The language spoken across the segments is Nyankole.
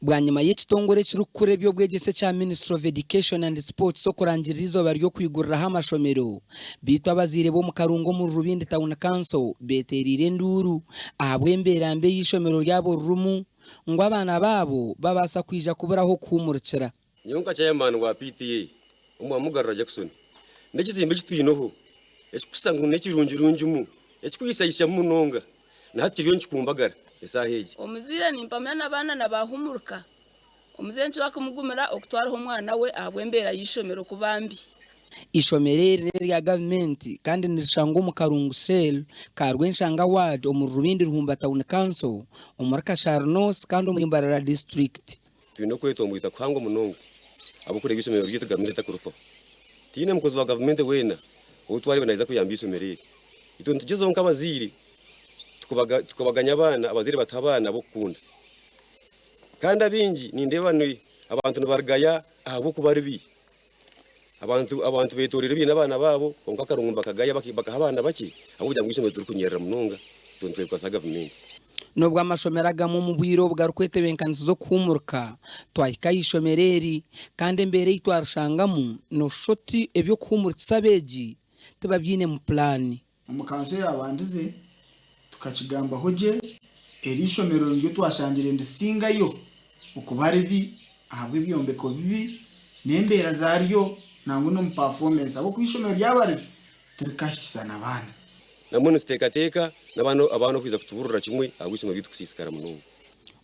Bwanyima y'ekitongore ekirikukura eby'obwegyese ekya Ministry of Education and Sports okurangirira eizooba ry'okwiguriraho amashomero, beitu abazaire b'omu Karungu omuri Rubindi Town Council beteereire enduuru ahabw'embeera mbi ei eishomero ryabo ririmu ngu abaana baabo babaasa kwija kubura ah'okuhuumurikira. Nyowe nka chairman wa PTA omwa Mugarura Jackson, n'ekizimbe eki twineho ekikushusha ngu n'ekirungirungimu, ekikwishaishamu munonga, na hati kiriyo nikikumbagara esaaha egi. Omuzaire nimpamya n'abaana na baahumurika. Omuzaire nikikira kumugumira okutwaraho omwana we ahabw'embeera y'eishomero kuba mbi. Eishomero eri n'erya gavumenti kandi nirishangwa omu Karungu Cell, Karwenshanga Ward omuri Rubindi Ruhumba Town Council, omuri Kashari North kandi omuri Mbarara District. Twine okwetomboita kuhango munonga ahabw'okureeba eishomero ryaitu gavumenti etakurifaho. Tihaine mukozi wa gavumenti weena ou twareeba naija kuyamba eishomero eri. Itwe nitugyezaho nk'abazaire tukabaganya abaana, abazaire batuha abaana b'okukunda. Kandi abaingi nindeeba abantu nibarigaya ahabw'okuba ribi. Abantu abantu betoreire baine abaana baabo kwonka akarungu nibakagaya bakaha abaana bakye ahabw'okugira ngu eishomero tirikunyerera munonga itwe nitwekwasa gavumenti. N'obu amashomero agamwe omu bwire obu garikwetebeekanisiza okuhuumurika, twahika aha ishomero eri kandi embeera ei twarishangamu nooshusha oti eby'okuhuumurikisa abeegi tibabyinemu pulaani. Omu kanso eyaabandize, tukakigambaho gye, eri ishomero niryo twashangire nirisingayo okuba ribi ahabw'ebyombeko bibi n'embeera zaaryo nangwa n'omu pafoomensi ahabw'okuba eishomero ryaba ribi tirikahikisa na baana. Nambwenu nituteekateeka n'abaana abaana okwija kutuburira kimwe ahabw'eishomero ryaitu kusiisikara munonga.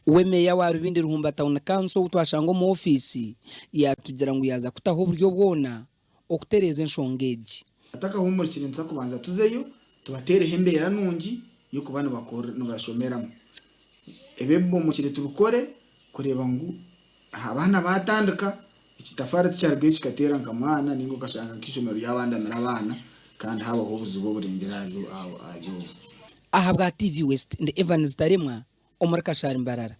We Meeya wa Rubindi Ruhumba Town Council ou twashanga omu ofiisi yaatugira ngu yaaza kutaho oburyo bwona okutereeza enshonga egi. Atakahuumurikire nituza kubanza tuzeyo tubateereho embeera nungi y'okuba nibashomeramu. Ebi ebibomokire tubikore kureeba ngu abaana baatandika, ekitafaari tikyarugayo kikateera nka mwana nainga okashanga nk'eishomero ryabandamira abaana kandi haabaho obuzibu oburengire ahari obwo. Ahabwa TV West, ndi Evans Taremwa omuri Kashari Mbarara.